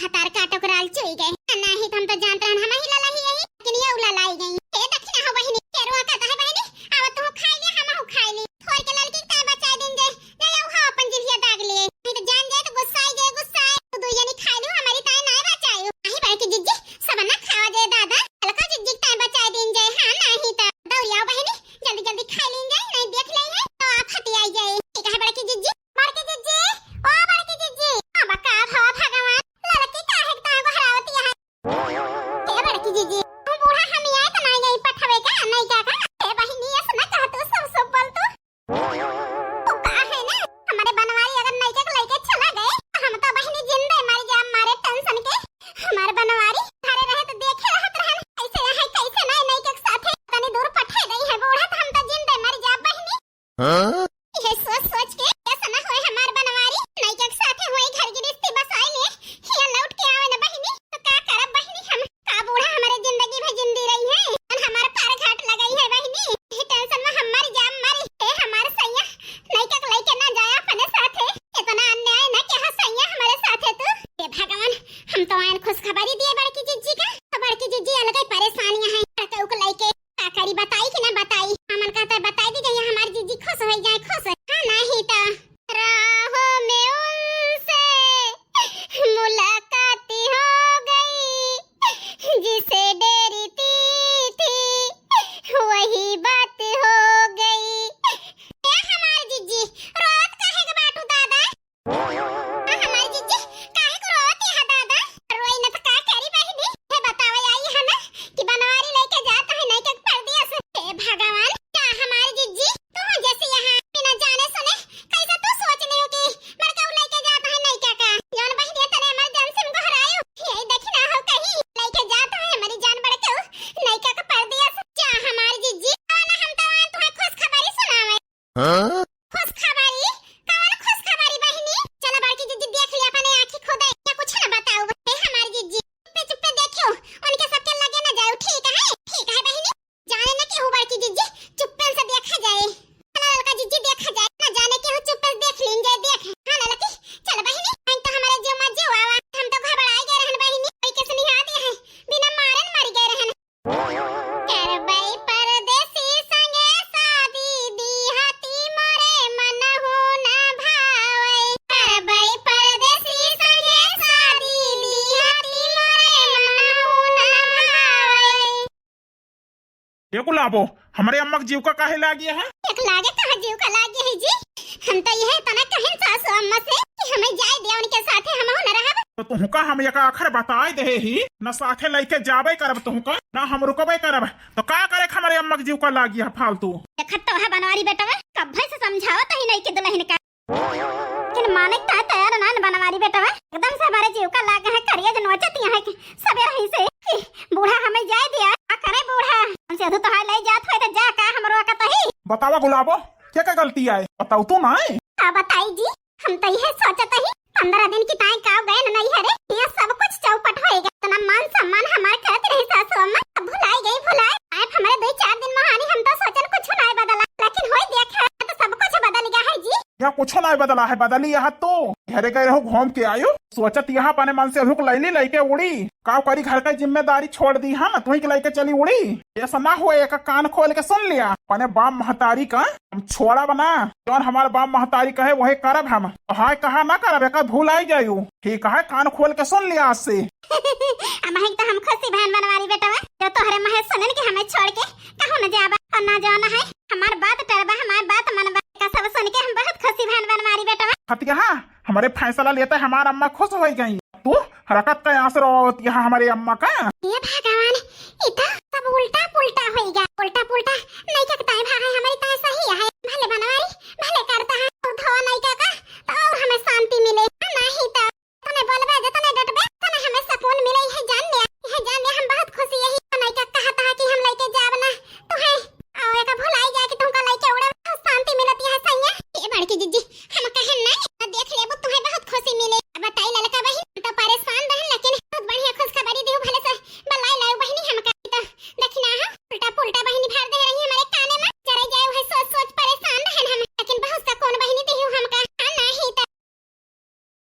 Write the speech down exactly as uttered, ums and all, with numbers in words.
हतार का टोकराल चुई गए। नाही तो हम तो जानत रहन हम ही ललाई यही, लेकिन ये ललाई गई। हे दखिना हो बहिनी, के रोआ कहत है बहिनी, आवा तू खाई ले, हम हूँ खाई ले। फोर के ललकी तय बचाई दिन जे, जे यू हा अपन जिभिया दाग लिए। नहीं तो जान जाए तो गुस्साई जाए, गुस्साई। तू दुइया नहीं खाई लू, हमारी ताई नाय बचाई। नहीं बड़की जिज्जी, सब ना खावा जाए दादा। ललका जिज्जी तय बचाई दिन जे, हाँ नहीं तो। दौड़िया बहिनी, जल्दी जल्दी खाई लीन जाए, नहीं देख ले है तो आप हती आई जाए। ठीक है बड़की जिज्जी, बड़की जिज्जी, ओ बड़की जिज्जी। अब का भवा भगवान, ललकी काहे के तांगो हरावती है? हे बड़की जिज्जी, हम बूढ़ा हम आए तो नहीं गई पठवे का, नहीं क्या का? हे बहिनी, ऐसा ना कह तू, सब सब बोल तू। तू का है ना, हमारे बनवारी अगर नैके के लेके चला गए, तो हम तो बहिनी जिंदे मर जाए हमारे टेंशन के। हमारे बनवारी घरे रहे तो देखे रहत रहन, कैसे यहाँ कैसे नहीं नैके के साथे तनी दूर पठे गई है बूढ़ा, तो हम तो जिंदे मर जाए बहिनी। हाँ? ये सोच सोच के ऐसा ना होए हमार बनवारी, नैके के साथे होए घर गृहस्थी बसाए ले, हिया लौट के आवे ना बहिनी, तो का करब बहिनी हम? का बूढ़ा हमारे जिंदगी भर जिंदी रही है, अन हमार पार घाट लगाई है बहिनी, ये टेंशन में हम मर जाब मरी। हे हमार सैया, नैके के लेके ना जाए अपने साथे, इतना अन्याय ना किया सैया हमारे साथे तू। हे भगवान, हम तो आयन खुशखबरी दिए बड़की जिज्जी का, तो बड़की जिज्जी अलग ही परेशानियां हैं, लड़का उक लेके का करी, बताई कि ना बताई? हमन कहता है बताई दी जाए, हमार जिज्जी खुश हो जाए, खुश। हाँ, नहीं तो राहों में उनसे मुलाकात हो गई, जिसे डरती थी वही बात हो गई। ए हमार जिज्जी, रोत काहे के बाटू दादा? आ, हमारी जिज्जी, काहे को रोवत है दादा? रोई न त का करी बहिनी? हे बतावे आई है ना कि बनवारी लेके जात है नैके के परदेस। हे भगवान, का हमारी जिज्जी, तू जैसे यहाँ बिना जाने सुने कैसे तू सोच ले हो कि बड़का लेके जात है नैके का? जौन बहिनी तने इमरजेंसी में गोहरायो, यही देखी ना हो कहीं लेके जात है हमारी जान बड़का नैके का परदेस। जा हमारी जिज्जी, आ ना हम तो आए तुम्हें खुशखबरी सुनावे। हाँ? खुशखबरी? कौन खुशखबरी बहिनी? चला बड़की जिज्जी देख लिया अपने आँखी खुदे, या कुछ ना बताऊ। ए हमारी जिज्जी, चुप्पे चुप्पे देखियो, उनके सबके लगे ना जाओ, ठीक है? ठीक है बहिनी, जाने ना केहू बड़की जिज्जी, चुप्पे से देखा जाए। ना ललका जिज्जी देखा जाए, ना जाने केहू चुप्पे से देख लीन जाए, देख। हाँ ना लकी, चल बहिनी, हम तो हमारे जो मर्जी हुआ, हम तो घबराए गए रहन बहिनी, कोई कैसे नहीं आती है, बिना मारन मर गए रहन। करबै परदेसी संगे शादी, दिहती मोरे मनहु न भावै। करबै परदेसी संगे शादी, दिहती मोरे मनहु न भावै। ए गुलाबो, हमरे अम्मा के जीव का काहे लागी है? एक लागे कहाँ जीव का लागी है जी? हम तो यह तना कहिन सासू अम्मा से कि हमें जाए दे उनके साथे, हम हो न रहब। तो तुहका हम एक आखर बताए दे ही, न साथे लेके जाबे करब तुहका, न हम रुकबे करब। तो का करे हमरे अम्मा के जीव का लागी है फालतू? देखत तो है बनवारी बेटवा, कब्बे से समझावत ही नहीं कि दुल्हन का। लेकिन माने का तैयार ना बनवारी बेटवा, एकदम से हमारे जीव का लाग है, करिए जो नोचत यहाँ कि सबे रही से कि बूढ़ा हमें जाए दिया, का करे बूढ़ा, हमसे अधू तो हाय ले जात होए तो जा का हमरो का तही। बतावा गुलाबो, क्या क्या गलती आए? बताऊ तू ना है? का बताई जी, हम तो यह सोचत ही, पंद्रह दिन की ताई का गए न नहीं हरे, यहाँ सब कुछ चौपट होएगा। इतना मान सम्मान हमार करत रही सासू अम्मा, अब भुलाई गई, भुलाई। आए हमरे दो चार दिन महानी, हम तो सोचन कुछ नहीं बदला, लेकिन होई देख है तो सब कुछ बदल गया है जी। यहाँ कुछ नहीं बदला है, बदली यहाँ तो। घरे गए रहो, घूम के आयो, सोचत यहाँ अपने मन से रुक लैली लेके उड़ी। का करी, घर का जिम्मेदारी छोड़ दी हम, तुही के लेके चली उड़ी। ऐसा ना हुए, एक कान खोल के सुन लिया, अपने बाप महतारी का हम छोड़ा बना, जौन हमारे बाप महतारी कहे वही करब हम। हाय कहा ना करब, एक भूल आई जायू। ठीक है, कान खोल के सुन लिया आज से। अब है तो हम खुशी बहन बनवारी बेटवा, जो तोहरे महे सुनन के हमें छोड़ के कहूँ न जाबा और ना जाना है। हमार बात टरबा, हमार बात मनबा, का सब सुन के हम बहुत खुशी बहन बनवारी बेटवा। हतिया, हमारे फैसला लेते हमार अम्मा खुश हो गई। तू हरकत का आसरो यहाँ हमारे अम्मा का। हे भगवान, ई तो सब उल्टा पुल्टा होइगा। उल्टा पुल्टा नहीं क्या ताई भाई, हमारी ताई